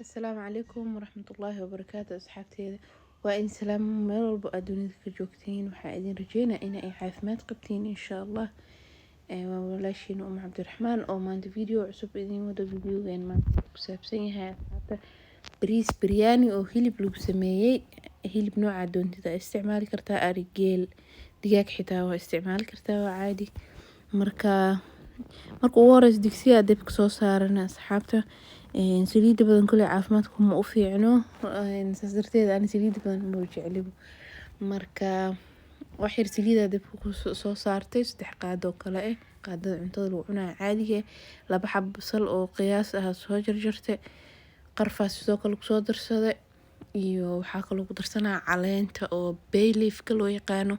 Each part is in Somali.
Asalaamu calaykum waraxmatullaahi wabarakaatu. Asxaabteeda waa in salaamo meel walba aad dunida ka joogtiin. Waxaa idin rajeynaa in ay caafimaad qabtiin, insha Allah. Waa walaashiin Uma Cabdiraxmaan oo maanta video cusub idin wado. Videogan maanta ku saabsan yahay, asxaabta, bariis biryani oo hilib lagu sameeyey. Hilib nooca doontida isticmaali kartaa, ari, geel, digaag xitaa waa isticmaali kartaa, waa caadi. Marka ugu horeysa digsiga dabka soo saarana, asxaabta. Saliida badan kule caafimaadka ma u fiicno, saas darteed aan saliida badan ma jeclibo. Marka wax yar saliida dabka ku soo saartay, 3 qaado oo kale ah, qaadada cuntada lagu cunayo caadiga. Laba xabo basal oo qiyaas ah soo jarjartay, qarfaas sidoo kale kusoo darsaday, iyo waxaa kaloo ku darsanaa caleenta oo bay leafka loo yaqaano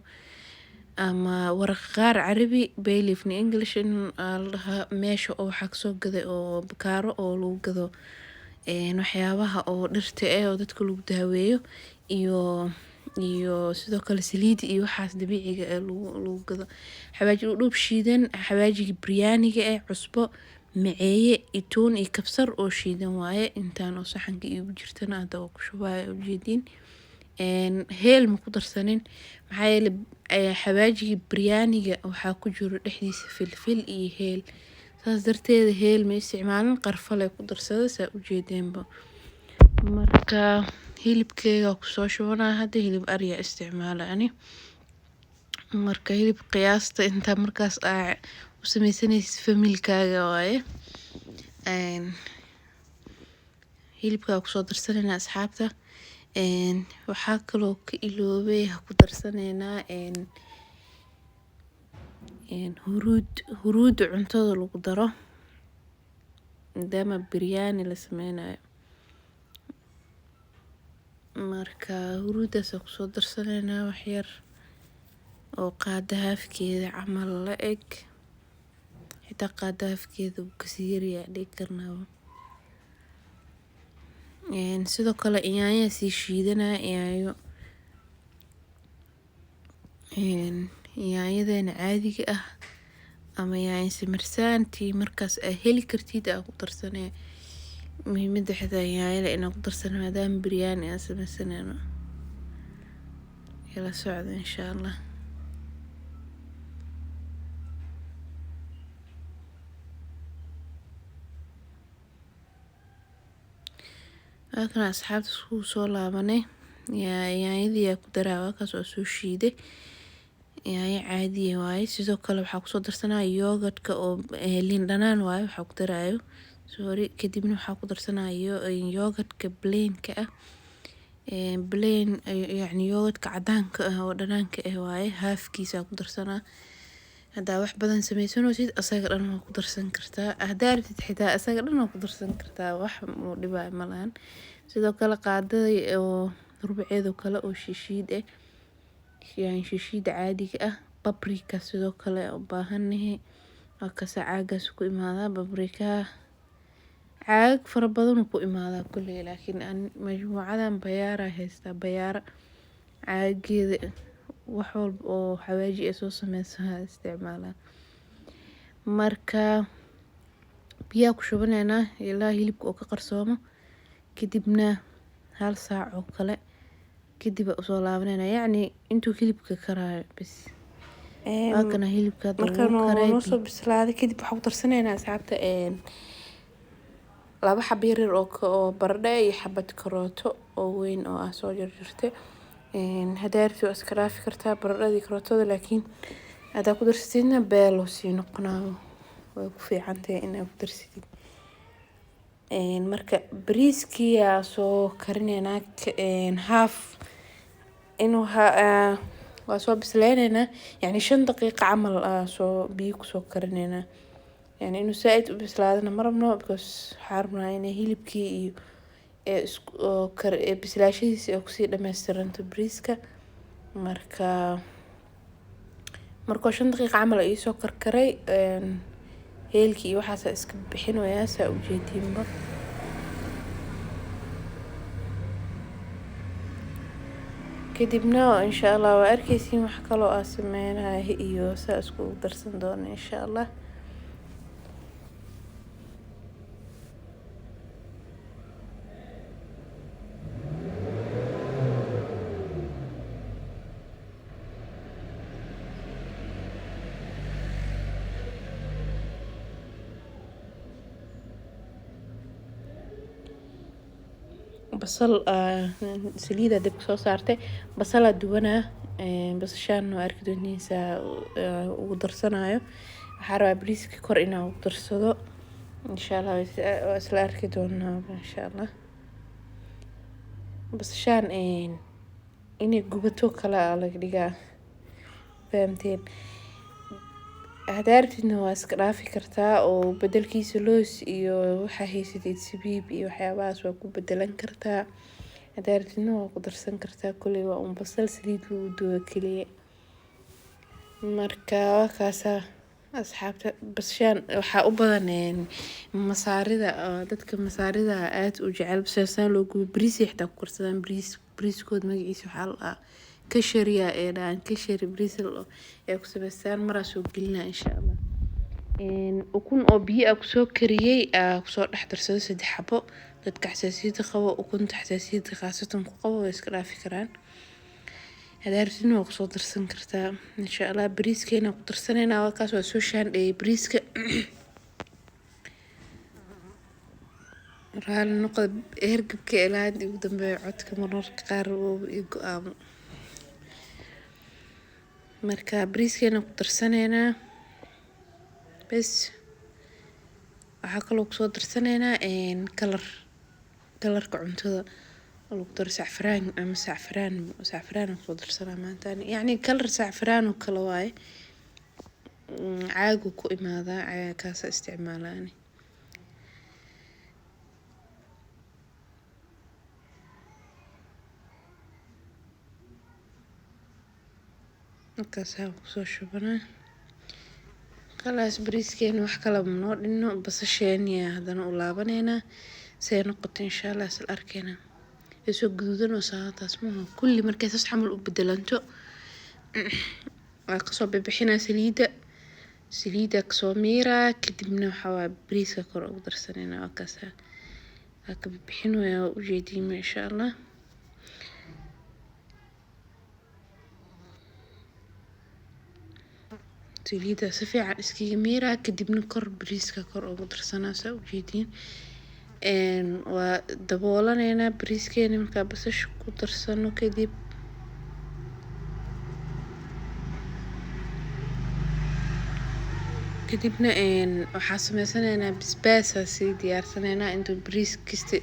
ama waraq qaar Carabi, bay leafna English in la dhahaa. Meesha oo waxaa kasoo gaday oo bakaaro oo lagu gado waxyaabaha oo dhirta eh oo dadka lagu daaweeyo iyo sidoo kale saliid iyo waxaas dabiiciga ee lagu gado. Xawaaji dhuudhuub shiidan, xawaajiga biryaaniga eh, cusbo, maceeye iyo toon iyo kabsar oo shiidan waaye. Intaan oo saxanka iigu jirtana hadda waa ku shubaya, ujeediin. Heel ma ku darsanin, maxaa yeelay xawaajiga biryaaniga waxaa ku jiro dhexdiisa filfil iyo heel, saas darteeda heel ma isticmaalin, qarfale ku darsada, saa ujeedeenba. Marka hilibkeyga kusoo shubanaya hadda, hilib ariya isticmaala ani. Marka hilib qiyaasta intaa markaas aa u sameysanaysid familkaaga waaye. Hilibkaa kusoo darsanayna, asxaabta. Waxaa kaloo ka iloobay, ha ku darsaneynaa huruud, huruuda cuntada lagu daro, maadaama biryani la sameynayo. Marka huruudaas kusoo darsaneynaa waxyar oo qaada haafkeeda camal la eg, xitaa qaada haafkeeda wuu kasii yaryahay dhigi karnaaba. Sidoo kale yaanya sii shiidanaya, yaanyo, yaanyadeena caadiga ah ama yaanyo simirsaantii markaas aa heli kartid aa ku darsanee. Muhiimada xitaa yaanyada inaa ku darsano maadaama biryani aan sameysaneyno. Ila socda, insha Allah. Waakana, asxaabta, iskugu soo laabanay. Yaanyadii yaa ku daraa, waa kaas oo soo shiiday, yaanyo caadiya waaye. Sidoo kale waxaa kusoo darsanaya yogurtka oo liin dhanaan waaye waxaa ku daraayo, sorry. Kadibna waxaa ku darsanaya yogurtka plainka ah, plain yacni yogurtka cadaanka ah oo dhanaanka ah waaye, haafkiisa ku darsanaa. Haddaa wax badan sameysanaysid, asaga dhan waa ku darsan kartaa. Haddaa rabtid xitaa asaga dhan waa ku darsan kartaa, wax uu dhibaayo malahan. Sidoo kale qaadada oo rubuceed oo kale oo shishiid ah, yani shishiida caadiga ah, paprika sidoo kale u baahanahay. Waa kasa caagaas ku imaadaa paprika, caagag fara badan uu ku imaadaa kulley, laakiin aan majmuucadan Bayaara haystaa. Bayaara caageeda wax walba oo xawaaji ay soo sameysa isticmaalaa. Marka biyaa ku shubaneynaa ilaa hilibka oo ka qarsoomo, kadibna hal saac oo kale kadib aa usoo laabaneyna, yacni intuu hilibka karaayo bas. Waa kana hilibka hadda Markaan wuu karay. noo soo bislaaday kadib, waxaa ku darsaneynaa, asxaabta, laba xabo yaryar oo baradho iyo xabad karooto oo weyn oo ah soo jarjartay. Haddaa rabtid waa iska dhaafi kartaa baradhada iyo karootada, laakiin haddaa ku darsatidna beelo sii noqonaayo, way ku fiican tahay inaad ku darsatid. Marka bariiskii aa soo karineynaa, half inuu waa soo bisleyneynaa, yacni 5 daqiiqo camal aa soo biyo kusoo karineynaa. Yani inuu zaaid u bislaadana ma rabno, because waxaa rabnaa inay hilibkii iyo ee isku oo kar ee bislaashadiisa ay kusii dhameystiranto bariiska. Marka markoo 5 daqiiqo camal iisoo karkaray, heelkii iyo waxaas iska bixinayaa, saa ujeediinba. Kadibna insha Allah waa arkeysiin wax kaloo aa sameynaya iyo saa iskugu darsan doono, insha Allah. Basal saliida dabka soo saartay, basalaa duwanaa. Basashaan waa arki doontiin saa ugu darsanayo. Waxaa rabaa bariiska kor inaan ugu darsado, insha Allah waa isla arki doonaa, insha Allah. Basashaan inay gubato kale aa laga dhigaa, fahamteen? Hadaa rabtidna waa iska dhaafi kartaa oo bedelkiisa loos iyo waxaa haysatid, sabiib iyo waxyaabahaas waa ku bedelan kartaa. Hadaa rabtidna waa ku darsan kartaa. Kuley waa un basal saliid lagu dubo kaliya. Marka waa kaasaa, asxaabta. Basashaan waxaa u badan Masaarida, dadka Masaarida aad u jecel basashaan loo gubo. Bariis ay xitaa ku karsadaan. Bariiskooda magaciisa waxaa la dhahaa kashariya ee dhahaan, kashari bariis ay ku sameystaan. Maraa soo gelinaa, insha Allah. Ukun oo biyo ah kusoo kariyey aa kusoo dhex darsaday, 3 xabo. Dadka xasaasiyadda qabo, ukunta xasaasiyadda khaasatan ku qabo, way iska dhaafi karaan. Hadaa rabtidna waa kusoo darsan kartaa, insha Allah. Bariiskeena ku darsaneynaa, waa kaas, waa soo shaandheeyay bariiska. Raali noqda, hergabka ilaa hadda igu dambeeya, codka marmarka qaar wuu ii go'aamo. Marka bariiskeena ku darsaneynaa bes. Waxaa kaloo kusoo darsaneynaa kalar, kalarka cuntada oo lagu daro sacfaraan ama sacfaraan, sacfaraan aan kusoo darsanaa maanta, yacni kalar sacfaraan oo kale waaye. Caagu ku imaadaa, kaasa isticmaalaa ani. Markaasaa kusoo shubanaa, khalaas. Bariiskeena wax kale ma noo dhinno. Basasheeni haddana u laabaneynaa, see noqoto insha Allah isla arkeynaa. Way soo guduudan oo saataas maaha kulli. Markay saas camal u bedelanto waa kasoo bixinaa saliidda, saliidda kasoo miiraa. Kadibna waxaa waaye bariiska kor ugu darsaneynaa. Waa kaasa, waa ka bixinaya, waa ujeediin, insha Allah. Saliidda si fiican iskaga miiraa, kadibna kor bariiska kor ugu darsanaa, saa ujeediin. Waa daboolaneynaa bariiskeena markaa basasha ku darsano kadib. Kadibna waxaa sameysanaynaa basbaasaa sii diyaarsanaynaa. Intuu bariis kasta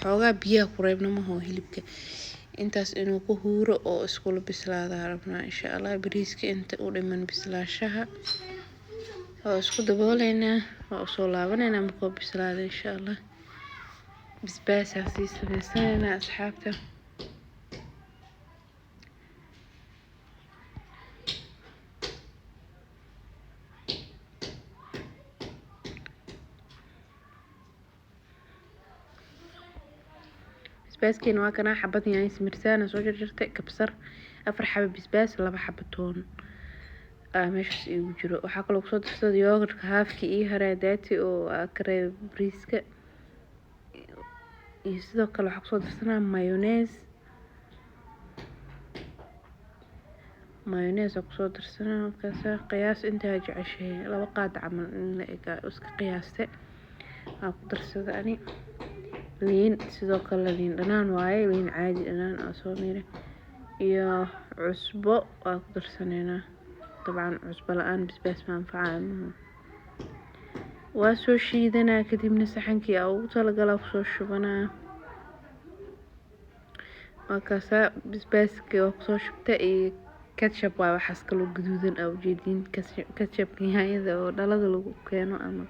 xoogaa biyaha ku reebno maho, hilibka intaas inuu ku huuro oo iskula bislaada rabnaa, insha Allah. Bariiska inta u dhiman bislaashaha waa isku dabooleynaa, waa usoo laabaneynaa markuu bislaado, insha Allah. Basbaasaa sii sameysanaynaa, asxaabta. Basbaaskeena waa kanaa, xabad yaanyo simirsaana soo jarjartay, kabsar, 4 xabo basbaas, 2 xabo toon meeshaas iigu jiro. Waxaa kaloo kusoo darsaday yogurtka haafkii ii haray daati oo ka reebay bariiska. Iyo sidoo kale waxaa kusoo darsanaa mayonnaise, mayonnaise aa kusoo darsanaa. Markaasa qiyaas intaa jeceshahay, 2 qaad camal in la eg iska qiyaaste aa ku darsada ani. Liin sidoo kale, liin dhanaan waaye, liin caadi dhanaan aa soo miiray, iyo cusbo waa ku darsaneynaa dabcan. Cusbo la-aan basbaas ma anfacayo maaha. Waa soo shiidanaa, kadibna saxankii aa ugu talagalaa kusoo shubanaa. Waa kaasaa, basbaaska waa kusoo shubta iyo ketchup. Waa waxaas kaloo guduudan aa ujeediin, ketchupka yaanyada oo dhalada lagu keeno ama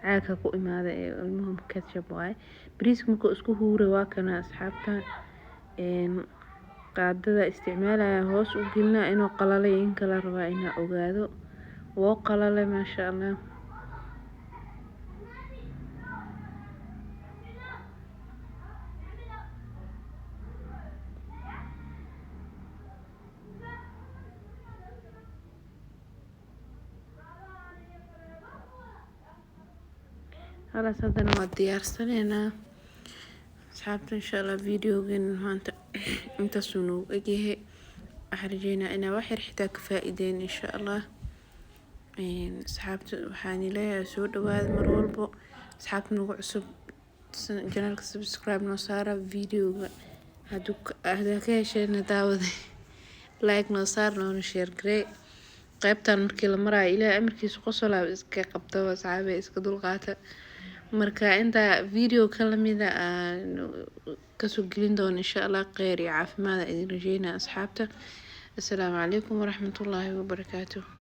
caagka ku imaada ee ilmuhu ketchup waaye. Bariiska markuu isku huuray waa kana, asxaabta. Qaadada isticmaalaya hoos u gelinaa, inuu qalalay in kala rabaa inaa ogaado. Woo qalalay, maasha Allah. Khalaas, haddana waa diyaarsaneynaa, asxaabta, insha Allah. Videogan maanta intaasuu noogu egyahay. Waxaan rajeynaa inaa wax yar xitaa ka faa'iideen, insha Allah. Asxaabta waxaan leeyahay soo dhawaada mar walbo. Asxaabta nagu cusub Channelka subscribe noo saara, videoga hadaa ka hesheen daawada like noo saar, noona share garee. Qaybtan markii la maraayo, Ilaahay amarkiisa, qosolaa iska qabto, asxaabe, iska dulqaata. Marka intaa video ka lamida aan kasoo gelin doono, insha Allah, kheyr iyo caafimaad idin rajeynaya, asxaabta. Assalaamu calaykum waraxmatullaahi wabarakaatuh.